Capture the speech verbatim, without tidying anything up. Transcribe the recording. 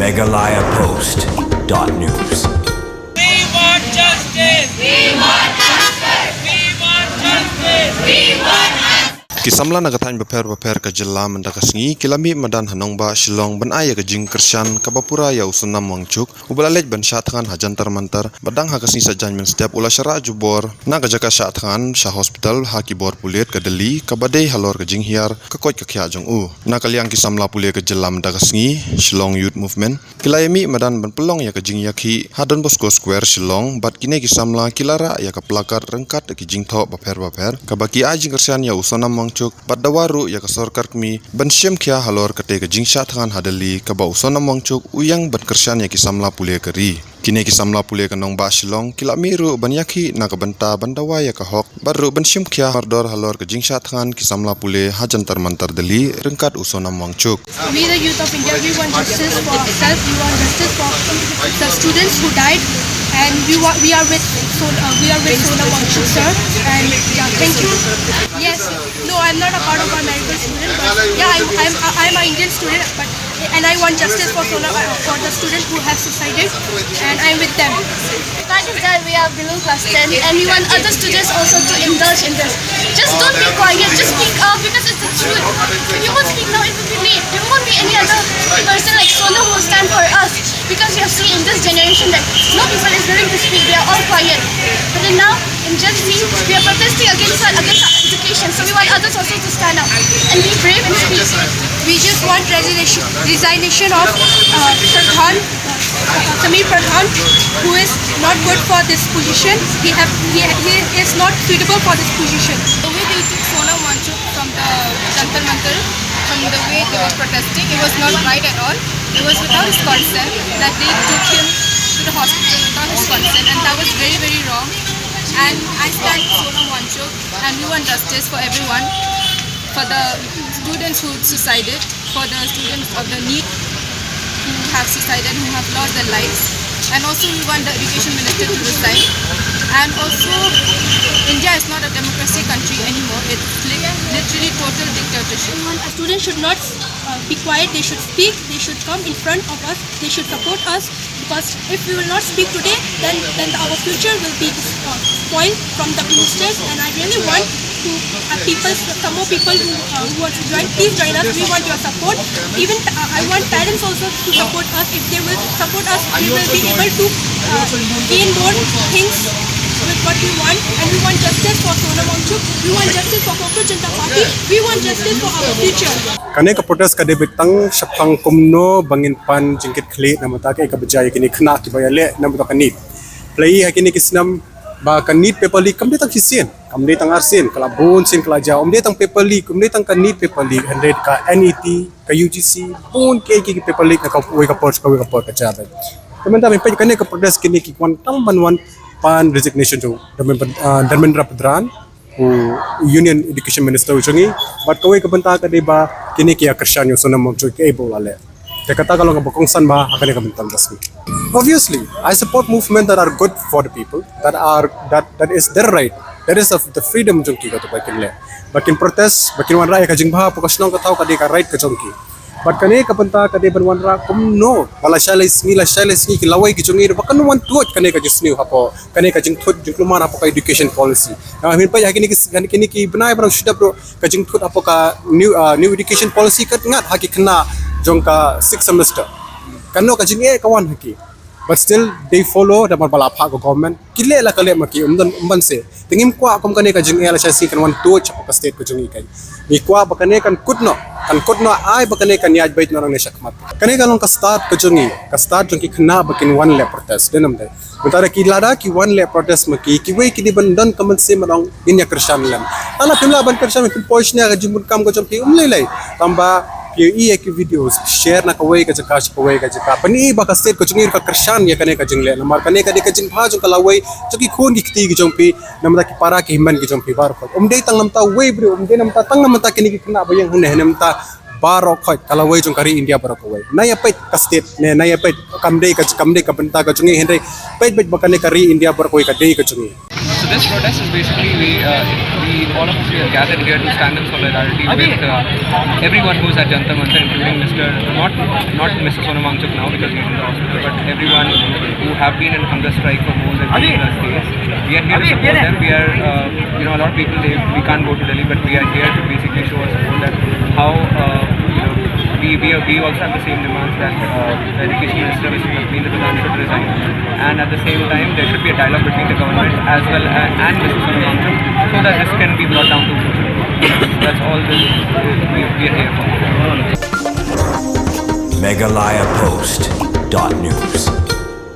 Meghalaya Post dot news. We want justice. We want justice. We want justice. We want justice. Ki samla na ka thaiñ bapher bapher ka jylla mynta ka sngi ki la mih madan ha nongbah Shillong ban ai ïa ka jingkyrshan kaba pura ïa u Sonam Wangchuk uba la leit ban shah thngan ha Jantar Mantar, ba dang ha ka sngi Saitjaiñ mynstep u la shah rah jubor na ka jaka shah thngan sha hospital ha ki bor pulit ka Delhi kaba dei halor ka jinghiar ka koit ka khiah jong u. Na ka liang ki samla pule ka jylla mynta ka sngi, Shillong Youth Movement, ki la ïa mih madan ban pynlong ïa ka jingïakhih ha Don Bosco Square Shillong, bad kine ki samla ki la rah ïa ka placard ryngkat ki jingthoh bapher bapher kaba ki ai jingkyrshan ïa u Sonam Wangchuk bad dawa ruh ïa ka sorkar kmie ban shim khia halor kata ka jingshah thngan ha Delhi kaba u Sonam Wangchuk u ïeng ban kyrshan ïa ki samla pule ka ri. Kine ki samla pule ka nongbah Shillong ki la mih ruh ban ïakhih na ka bynta ban dawa ïa ka hok bad ruh ban shim khia mardor halor ka jingshah thngan ki samla pule ha Jantar Mantar Delhi ryngkat u Sonam Wangchuk. We, the youth of India, we want justice for ourselves. We want justice for the students who died, and we wa- we are with Son- uh, we are with Sonam Wangchuk sir. And yeah, thank you. Yes, no, I'm not a part of our medical student, but yeah, I'm I'm I'm an Indian student, but and I want justice for Sonam uh, for the students who have suicided, and I'm with them. That is that we are below class ten and we want other students also to indulge in this. Just don't be quiet, just speak up because it's the truth. If you won't speak now, it will be late. There won't be any other person like Sonam who will stand for us because we have seen in this generation that no people is willing to speak. They are all quiet. But then now, in Gen Z, we are protesting against our, against our education. So we want others also to stand up and be brave and speak. We just want resignation, resignation of uh, Pradhan, uh, Samir Pradhan, who is not good for this position. He have he, he is not suitable for this position. The way they took Sonam Wangchuk from the Jantar Mantar, from the way they were protesting, it was not right at all. It was without his consent that they took him to the hospital without his consent, and that was very, very wrong. And I stand with Sonam Wangchuk, and we want justice for everyone, for the students who suicided, for the students of the NEET who have suicided, who have lost their lives. And also we want the education minister to resign. And also, India is not a democracy country anymore. It's li- literally total dictatorship. A student should not uh, be quiet. They should speak. They should come in front of us. They should support us. Because if we will not speak today, then then our future will be uh, spoiled from the ministers. And I really want to uh, people, some more people who uh, who want to join, please join us. We want your support. Even uh, I want parents also to support us. If they will support us, we will be able to uh, gain more things with what we want. And we want justice for Sonam Wangchuk. We want justice for Cockroach Janta Party. We want justice for our future. Kane ka protest ka dei beit tang shaphang kumno ba ngin pan jingkitkhlieh na bynta kaei kaba jia ïa kine ki khynnah kiba ïaleh na bynta ka NEET. Phi la ïohi ha kine ki snem ba ka NEET paper leak kam dei tang shisien, kam dei tang arsien, ka la bun sien ka la jia. Ym dei tang paper leak, ym dei tang ka NEET paper leak, hynrei ka NET, ka UGC, bun kiei kiei ki paper leak na kawei ka por sha kawei ka por ka jia beit. Te mynta phi peit kane ka protest kine ki wan tang ban wan pan resignation jong Dharmendra, ah, Dharmendra Pradhan, u Union Education Minister u jong ngi, bad kawei ka bynta ka dei ba kine ki ïa kyrshan ïa u Sonam Wangchuk kaei ba u la leh. Te kata ka long kaba kongsan bha ha kane ka bynta ka sngi. Obviously, I support movement that are good for the people, that are that that is their right, that is of the freedom jong ki kata ba kin leh, ba kin protest, ba kin wanrah ïa ka jingbha hapoh ka shnong ka thaw, ka dei ka right ka jong ki. Bad kane ka bynta ka dei ban wanrah kumno ba lashai lashisngi, lashai lashisngi ki lawei ki jong ngi ruh ba kan wan tuid kane ka jingsniew hapoh kane ka jingthut jingkulmar hapoh ka education policy. Nga ngin peit ha kine ki, kine ki bnai ba dang shu dep ruh ka jingthut hapoh ka new, ah, new education policy ka ngat ha ki khynnah jong ka sixth semester. Kano ka jingeh ka wan ha ki. But still they follow da mar ba la phah ka government. Ki leh la ka leh ma ki, ym don, ym ban se. Te ngim kwah kum kane ka jingeh lashai lashisngi kan wan tuid hapoh ka state ka jong ngi. Kan ngi kwah ba kane kan kut noh, kan kut noh, ai ba kane kan ïaid beit noh nangne shakhmat. Kane ka long ka start ka jong ngi, ka start jong ki khynnah ba kin wan leh protest, dei ne ym dei? Mynta da ki, lada ki wan leh protest ma ki, kiwei ki dei ban don ka mynsiem ban ong ngin ïa kyrshan lem. Lada phim lah ban kyrshan, phim poi shane ha ka jingbun kam ka jong phi, ym lei lei. Tang ba phi ïohi ïa ki videos, share na kawei ka jaka sha kawei ka jaka. Pyni ba ka state ka jong ngi ruh ka kyrshan ïa kane ka jingleh. Namar kane ka dei ka jingbha jong ka lawei jong ki khun ki kti ki jong phi, namar ki para ki hynmen ki jong phi baroh. Ym dei tang namar uwei u briew, ym dei namar tang namar kine ki khynnah ba ïeng hangne, namar Baroh khoit ka lawei jong ka ri India baroh kawei. Na ïa peit ka state ne na ïa peit kam dei ka kam dei ka bynta ka jong ngi, hynrei peit peit ba kane ka ri India baroh kawei ka dei ka jong ngi. So this protest is basically we, uh, we all of us we are gathered here to stand in solidarity with uh, everyone who's at Jantar Mantar, including Mister not not Mister Sonam Wangchuk now because he's in the hospital, but everyone who have been in hunger strike for more than twenty plus days. We are here to support them. We are, uh, you know, a lot of people they we can't go to Delhi, but we are here to basically show our support that how uh, you know we we, are, we also have the same demands that uh, the education minister, Mister Dharmendra Pradhan, should resign, and at the same time there should be a dialogue between the government as well as, and Mister Sonam Wangchuk so that this can be brought down to fruition. That's all this we, we are here for. Meghalaya Post dot news.